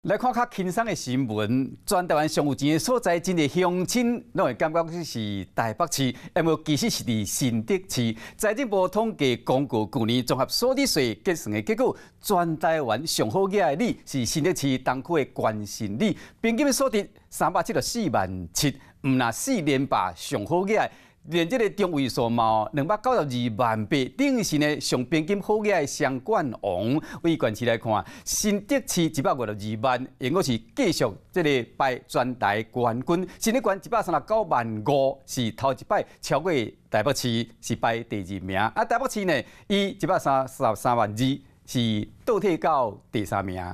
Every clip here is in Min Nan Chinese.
來看較輕鬆的新聞，全台灣上有錢的所在，真濟鄉親攏會感覺這是台北市，毋過其實是佇新竹市。財政部統計公告，舊年綜合所得稅結算的結果，全台灣上好額的里是新竹市東區的關心里，平均所得374.7萬，毋但四連霸上好額。連這個中位數嘛，292萬8，等於是呢上平均好額的雙冠王。對縣市來看，新竹市152萬，應該是繼續這個排全台冠軍。新竹縣139萬5，是頭一擺超過台北市，是排第二名。啊，台北市呢，以133萬2，是倒退到第三名。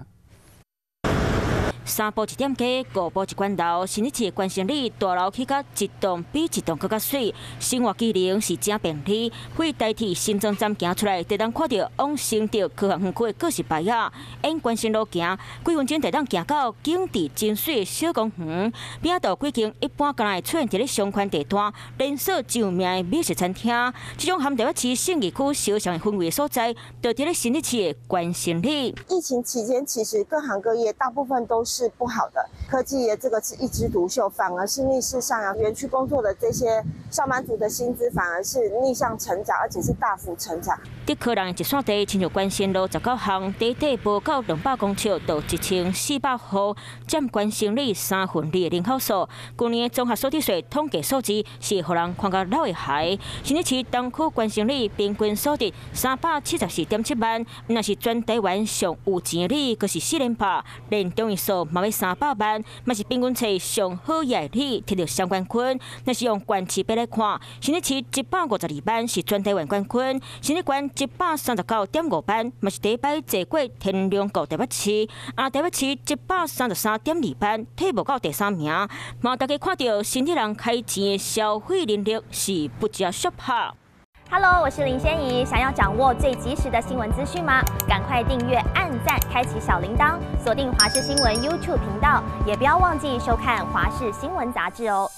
三步一點街，五步一懸樓，新竹市的關心里大樓起甲一棟比一棟閣較媠，生活機能是誠便利。對台鐵新莊站行出來，就當看著往新竹科學園區的告示牌仔，沿關心路行，幾分鐘就當行到景緻真媠的小公園。邊仔道幾間一般敢若會出現佇咧商圈地段，連鎖著名的美食餐廳，這種和台北市信義區相像的氛圍所在，就佇咧新竹市的關心里。疫情期間，其實各行各業大部分都是不好的，科技業這個是一枝獨秀，反而是逆勢上揚。園區工作的這些上班族的薪資反而是逆向成長，而且是大幅成長。竹科人的一線地，親像關心路19巷，短短無夠200公尺，就1400戶，佔關心里三分二的人口數。舊年的綜合所得稅統計數字是予人看甲老會害。新竹市東區關心里平均所得374.7萬，若是全台灣上有錢里，閣是四連霸，連中位數嘛欲300萬，嘛是平均冊上好額里摕著雙冠軍。若是用縣市比來看，新竹市152萬是全台灣冠軍，新竹縣139.5萬嘛是第一擺坐過天龍國台北市，啊台北市133.2萬退步到第三名。嘛大家看著新竹人開錢的消費能力是不食俗拍。 Hello，我是林仙怡。想要掌握最及時的新聞資訊嗎？趕快訂閱、按讚、開啟小鈴鐺，鎖定華視新聞 YouTube 頻道，也不要忘記收看華視新聞雜誌哦。